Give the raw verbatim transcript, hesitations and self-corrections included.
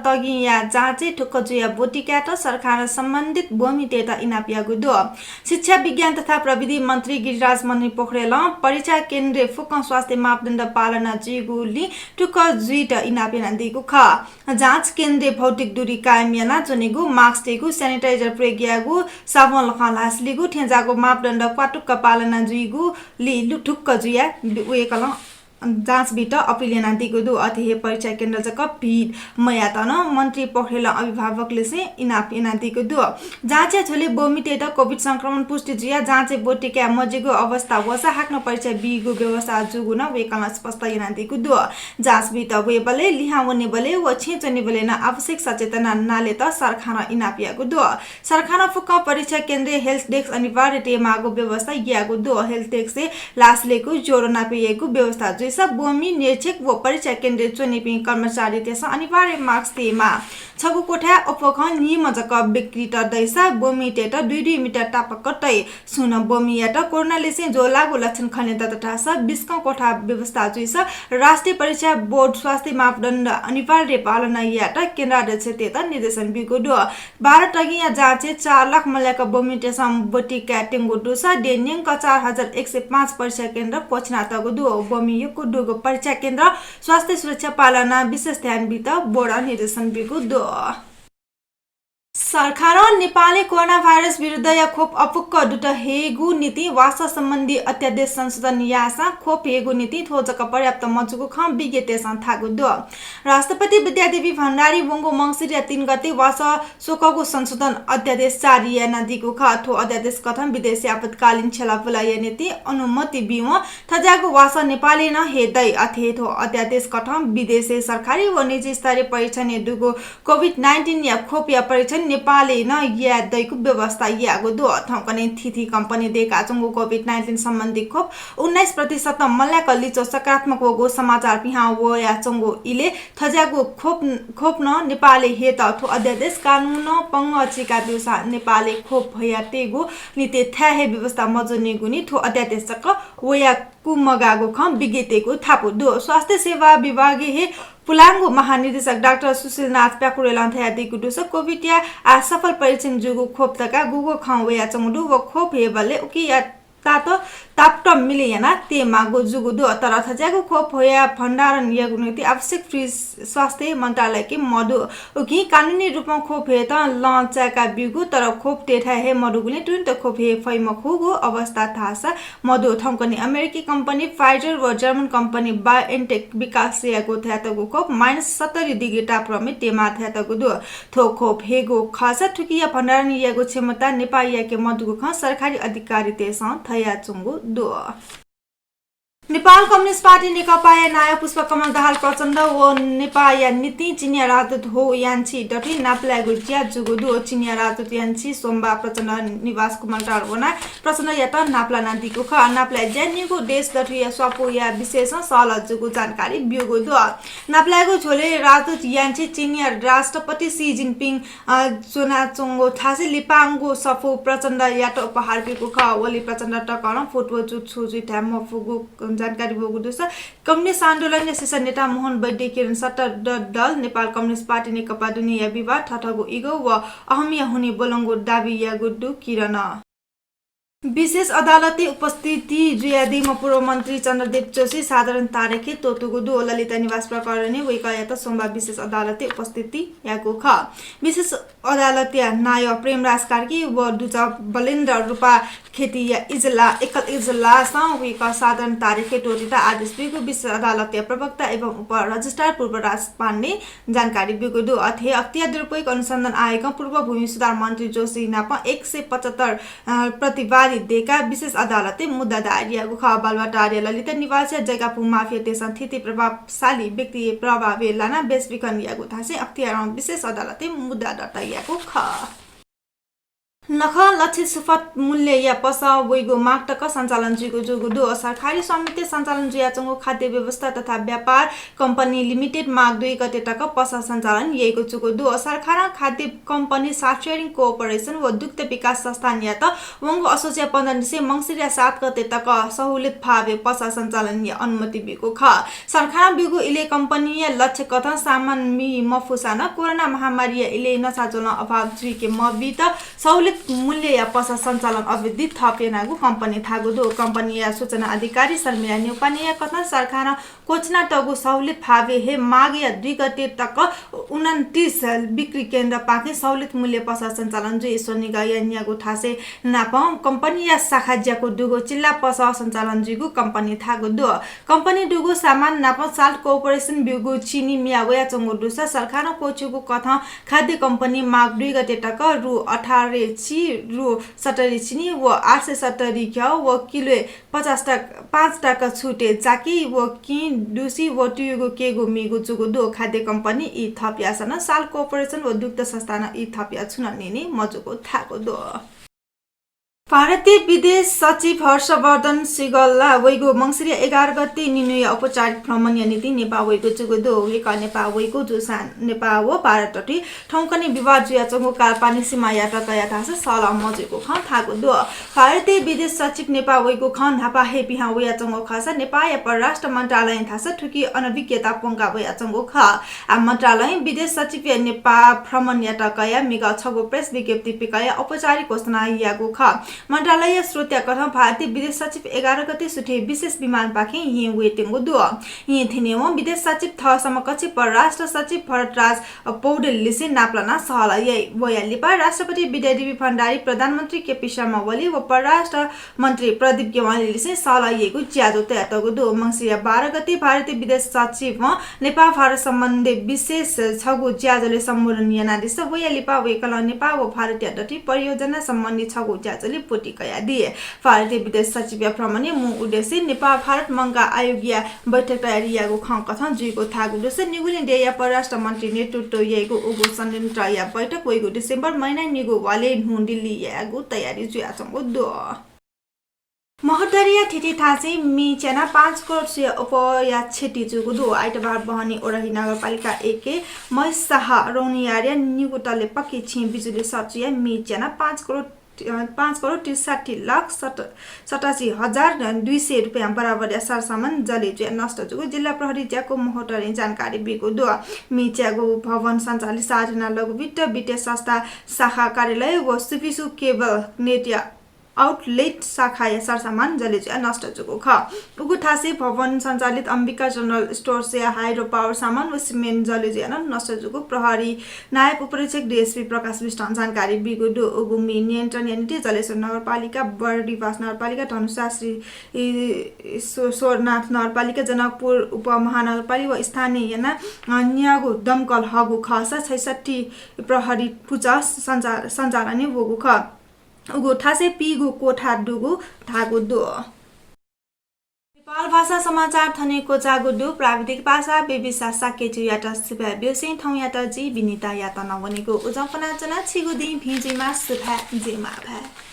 तगिंया जाँचय् ठुक्क जुयाः ब्वति कायेत सरकारं सम्बन्धित ब्वमितय्त इनाप याःगु दु। शिक्षा, विज्ञान तथा प्रविधि मन्त्री गिरिराज मणि पोखरेलं परीक्षा केन्द्रय् फुक्कं स्वास्थ्य मापदण्ड पालना जुइगुलिं ठुक्क जुइत इनाप यानादीगु खः। जाँच केन्द्रय् भौतिक दूरी कायम यानाच्वनेगु, mask तयेगु, sanitizer प्रयोग यायेगु, साबुन लखं ल्हासेगु, थेंज्याःगु मापदण्ड क्वातुक्क पालना जुइगुलिं लु-, ठुक्क जुयाः वय्कलं जाँच बीत अपिल यानादीगु दु। अथे हे परीक्षा केन्द्र जक भिड मयायेत नं मन्त्री पोखरेलं अभिभावकलिसें इनाप यानादीगु दु। जाँचया झ्वलय् ब्वमितय्त COVID संक्रमण पुष्टि जुयाः जाँचय् ब्वति काये मज्यूगु अवस्था वःसा हाकनं परीक्षा बीगु व्यवस्था जूगु नं वय्कलं स्पष्ट यानादीगु दु। जाँच बीत वयेबलय्, लिहां वनेबलय् व छेँय् च्वनेबलय् नं आवश्यक सचेतना नालेत सरकारं इनाप याःगु दु। सरकारं फुक्क परीक्षा केन्द्रय् help desk अनिवार्य तयेमाःगु व्यवस्था याःगु दु। Help desk-य् ल्हासेगु, ज्वरो नापे यायेगु व्यवस्था जुइसा ब्वमि, निरीक्षक व परीक्षा केन्द्रय् च्वनीपिं कर्मचारीतय्सं अनिवार्य mask तयेमाः। छगू कोठाय् अप्वखं निम्ह जक व्यक्तित दइसा ब्वमितय्त दुई दुई मिटर तापाक तइ। सुं नं ब्वमियात कोरोनालिसें ज्वःलाःगु लक्षण खनेदत धाःसा बिस्कं कोठा व्यवस्था जुइसा राष्ट्रिय परीक्षा बोर्ड स्वास्थ्य मापदण्ड अनिवार्य पालना यायेत केन्द्राध्यक्षतय्त निर्देशन ब्यूगु दु। बाह्र तगिंया जाँचय् चार लाख मल्याक ब्वमितय्सं ब्वति कायेत्यंगु दुसा देय् न्यंक चार हजार एक सय पाँच परीक्षा केन्द्र क्वःछिनातःगु दु। ब्वमि यक्व दुगु परीक्षा केन्द्र स्वास्थ्य सुरक्षा पालना विशेष ध्यान बीत बोर्डं निर्देशन ब्यूगु दु। सरकारं नेपालय् कोरोना भाइरस विरुद्धया खोप अपुक्क दुत हयेगु निंतिं वासः सम्बन्धी अध्यादेश संशोधन याःसां खोप हयेगु निंतिं थ्व जक पर्याप्त मजूगु खँ विज्ञतय्सं धाःगु दु। राष्ट्रपति विद्यादेवी भण्डारीं वंगु मंसिरया तीन गते वासः स्वकःगु संशोधन अध्यादेश जारी यानादीगु खः। थ्व अध्यादेश कथं विदेशय् आपतकालीन छ्यलाबुलाया निंतिं अनुमति बीवं थज्याःगु वासः नेपालय् नं हये दइ। अथे हे थ्व अध्यादेश कथं विदेशय् सरकारी व निजी स्तरय् परीक्षणय् दुगु COVID nineteen या खोपया परीक्षण नेपालय् नं याये दइगु व्यवस्था याःगु दु। थौंकन्हय् थीथी कम्पनीं दय्काच्वंगु COVID nineteen सम्बन्धी खोप उन्नाइस प्रतिशतं मल्याक लिच्वः सकारात्मक वःगु समाचार पिहां वयाच्वंगु इलय् थज्याःगु खोप, खोप नं नेपालय् हयेत थ्व अध्यादेश कानूनं पंगः चीका ब्यूसा नेपालय् खोप हयातयेगु निंतिं थाय् हे व्यवस्था मजूनिगुलिं थ्व अध्यादेश जक वयाकूमगाःगु खँ विज्ञतय्गु धापू दु। स्वास्थ्य सेवा विभागय् हे पुलांगु महानिर्देशक डाक्टर सुशीलनाथ प्याकुरेलं धयादीगु दुसा COVID या आः सफल परीक्षण जूगु खोप धकाः गुगु खँ वयाच्वंगु दु व खोप हयेबलय् उकिया तात तापत मिले याना तयेमाःगु जूगु दु। तर थज्याःगु खोप हयाः भण्डारण यायेगु निंतिं आवश्यक फ्रिज स्वास्थ्य मन्त्रालयके मदु। उकिं कानूनी रूपं खोप हयेत लं चाय्का ब्यूगु, तर खोप तयेथाय् हे मदुगुलिं तुरुन्त खोप हये फइ मखुगु अवस्था धाःसा मदु। थौंकन्हय् अमेरिकी कम्पनी Pfizer व जर्मन कम्पनी BioNTech विकास याःगु धयातःगु खोप minus सत्तरी डिग्री तापक्रमय् तयेमाः धयातःगु दु। थ्व खोप हयेगु खःसा थुकिया भण्डारण यायेगु क्षमता नेपाःयाके मदुगु खँ सरकारी अधिकारीतय्सं धयाच्वंगु दु। नेपाल कम्युनिस्ट पार्टी नेकपाया नायः पुष्पकमल दाहाल प्रचण्ड व नेपाःया निंतिं चिनियाँ राजदूत हु यान्छी दथुइ नापलायेगु ज्या जूगु दु। चिनियाँ राजदूत यान्छी सोमबार प्रचण्ड निवास कुमलटार वनाः प्रचण्डयात नापलानादीगु खः। नापलाये ज्या नीगु देश दथुइया स्वापूया विषयसं सहलह जूगु जानकारी ब्यूगु दु। नापलायेगु झ्वलय् राजदूत यान्छी चिनियाँ राष्ट्रपति सी जिनपिङ अ, च्वनाच्वंगु थासय् लिपांगु सफू प्रचण्डयात उपहार ब्यूगु खः। ओली प्रचण्ड तकं फुटबल जू छु जुइ धाये मफुगु जानकारी ब्यूगु दुसा कम्युनिस्ट आन्दोलनया शीर्ष नेता मोहन वैद्यं किरण सत्तारूढ दल नेपाल कम्युनिस्ट पार्टी नेकपा दुनेया विवाद, थःथःगु ego व अहमिया हुनिं ब्वलंगु दाबी याःगु दु किरणं। विशेष अदालतय् उपस्थिति जुयादीम्ह पूर्व मन्त्री चन्द्रदेव जोशी साधारण तारिखय् त्वःतूगु दु। ललिता निवास प्रकरणय् वय्कःयात सोमबार विशेष अदालतय् उपस्थिति याःगु खः। विशेष अदालतया नायः प्रेमराज कार्की व दुजः बलेन्द्र रूपाखेतीया इजला-, एकल इजलासं वय्कः साधारण तारिखय् त्वःतेत आदेश ब्यूगु विशेष अदालतया प्रवक्ता एवं उप रजिस्ट्रार पूर्वराज पाण्डें जानकारी ब्यूगु दु। अथे हे अख्तियार दुरुपयोग अनुसन्धान आयोगं पूर्व भूमि सुधार मन्त्री जोशी नाप एक सय पचहत्तर, अ, प्रतिवादी दय्काः विशेष अदालतय् मुद्दा दायर याःगु खः। बालुवाटारया ललिता निवासया जग्गा भूमाफियातय्सं थीथी प्रभावशाली व्यक्तिया प्रभावय् लानाः बेचबिखन याःगु धासें अख्तियारं विशेष अदालतय् मुद्दा दर्ता याःगु खः। नखः लक्षित सुपथ मूल्यया पसः वइगु माग तक सञ्चालन जुइगु जूगु दु। सरकारी स्वामित्वय् सञ्चालन जुयाच्वंगु खाद्य व्यवस्था तथा व्यापार कम्पनी लिमिटेड माघ दुई गते तक पसः सञ्चालन याइगु जूगु दु। सरकारं खाद्य कम्पनी सफ्टवेयरिङ कोअपरेसन व दुग्ध विकास संस्थानयात वंगु असोजया पन्ध्र निसें मंसिरया सात गते तक सहुलियत भावय् पसः सञ्चालनया अनुमति ब्यूगु खः। सरकारं ब्यूगु इलय् कम्पनीया लक्ष्य कथं सामान मि मफुसां नं कोरोना महामारीया इलय् नसाज्वलं अभाव जुइके मबीत सहुलियत मूल्यया पसः सञ्चालन अवधि थप यानागु कम्पनी धाःगु दु। कम्पनीया सूचना अधिकारी शर्मिला न्यौपानेया कथं सरकारं क्वःछिनातःगु सहुलियत भावय् हे माघया दुई गते तक उनन्तीस बिक्री केन्द्रपाखें सहुलियत मूल्य पसः सञ्चालन जुइ। स्वनिगःया न्यागू थासय् नापं कम्पनीया शाखा ज्याकू दुगु चिल्ला पसः सञ्चालन जुइगु कम्पनी धाःगु दु। कम्पनी दुगु सामान नापं साल्ट कोअपरेसन ब्यूगु चिनी म्ये वयाच्वंगु दुसा सरकारं क्वःछिउगु कथं खाद्य कम्पनी माघ दुई गते तक रु अठार छि, रु सत्तरी चिनी व आठ सय सत्तरी घ्यः व किलोय् पचास टाक-, पाँच टाका छुटय् जाकि व किं दुसि व तुयुगु केगु मीगु जूगु दु। खाद्य कम्पनी ई थप याःसां नं साल्ट कोअपरेसन व दुग्ध संस्थानं ई थप याः छुं नं नीने मजूगु धाःगु दु। भारतीय विदेश सचिव हर्षवर्धन श्रृंगला वइगु मंसिर एघार गते निन्हुया औपचारिक भ्रमणया निंतिं नेपाः वइगु जूगु दु। वय्कः नेपाः वइगु जूसां नेपाः व भारत दथुइ थौंकन्हय् विवाद जुयाच्वंगु कालापानी सीमायात कयाः धाःसा सहलह मजुइगु खँ धाःगु दु। भारतीय विदेश सचिव नेपाः वइगु खँ न्हापा हे पिहां वयाच्वंगु खःसा नेपाःया परराष्ट्र मन्त्रालयं धाःसा थुकी अनभिज्ञता प्वंका वयाच्वंगु खः। आ मन्त्रालयं विदेश सचिवया नेपाः भ्रमणयात कयाः म्हिगः छगू प्रेस विज्ञप्ति पिकयाः औपचारिक घोषणा याःगु खः। मन्त्रालयया स्रोतया कथं भारतीय विदेश सचिव एघार गते सुथय् विशेष विमानपाखें येँ वयेत्यंगु दु। येँ थ्यनेवं विदेश सचिव थः समकक्षी परराष्ट्र सचिव भरतराज पौडेललिसे नापलानाः सहलह याइ। वया लिपा राष्ट्रपति विद्यादेवी भण्डारी, प्रधानमन्त्री केपी शर्मा ओली व परराष्ट्र मन्त्री प्रदीप ज्ञवालीलिसें सहलह याइगु ज्याझ्वः तयातःगु दु। मंसिरया बाह्र गते भारतीय विदेश सचिवं नेपाः भारत सम्बन्धी विशेष छगू ज्याझ्वलय् सम्बोधन यानादिसा वया लिपा वय्कलं नेपाः व भारतया दथुइ परियोजना सम्बन्धी छगू ज्याझ्वलय् ब्वति कयादी। भारतीय विदेश सचिवया भ्रमणया मू उद्देश्य नेपाः भारत मंकाः आयोगया बैठक तयारी यायेगु खँ कथं जुइगु धाःगु दुसा निगुलिं देय्या परराष्ट्र मन्त्री नेतृत्व याइगु उगु संयन्त्रया बैठक वइगु डिसेम्बर महिना निगू वालय् न्हू दिल्ली यायेगु तयारी जुयाच्वंगु दु। महोत्तरीया थीथी थासय् मि च्यानाः पाँच करोड स्वया अप्वःया क्षति जूगु दु। आइतबार बहनी ओराही नगरपालिका एकय् महेश शाह रौनियारया निगू तले पक्की छेँय् बिजुली सर्ट जुयाः मि च्यानाः पाँच करोड, अ, पाँच करोड त्रिसठी लाख सत-, सतासी हजार दुई सय रुपियाँ बराबरया सरसामान जले जुयाः नष्ट जूगु जिल्ला प्रहरी ज्याकू महोत्तरीं जानकारी ब्यूगु दु। मि च्याःगु भवन सञ्चालित साधना लघुवित्त वित्तीय संस्था शाखा कार्यालय व सुविसु केबल नेटया आउटलेट शाखाया सरसामान जले जुयाः नष्ट जूगु खः। उगु थासय् भवन सञ्चालित अम्बिका जनरल स्टोर्सया हाइड्रो पावर सामान व सिमेन्ट जले जुयाः नं नष्ट जूगु प्रहरी नायब उपरीक्षक डिएसपी प्रकाश विष्टं जानकारी ब्यूगु दु। उगु मि नियन्त्रणया निंतिं जलेश्वर नगरपालिका, बर्दिवास नगरपालिका, धनुषा, श्री, इ, स्व-, स्वरनाथ नगरपालिका, जनकपुर उपमहानगरपालिका व स्थानीय यानाः, अ, न्यागू दमकल हःगु खःसा छैसट्ठी प्रहरी पुँच सञ्चा-, सञ्चालनय् वःगु खः। उगु थासय् पीगू कोठा दुगु धाःगु दु। नेपाल भाषा समाचार थन हे क्वचाःगु दु। प्राविधिक पासा बेबिसा शाक्यजुयात सुभाय् ब्यूसें थौंयात जि विनितायात नं वनेगु उजं कनाच्वना। छिगु दिं भिं जुइमा, सुभाय् जुइमा भाय्।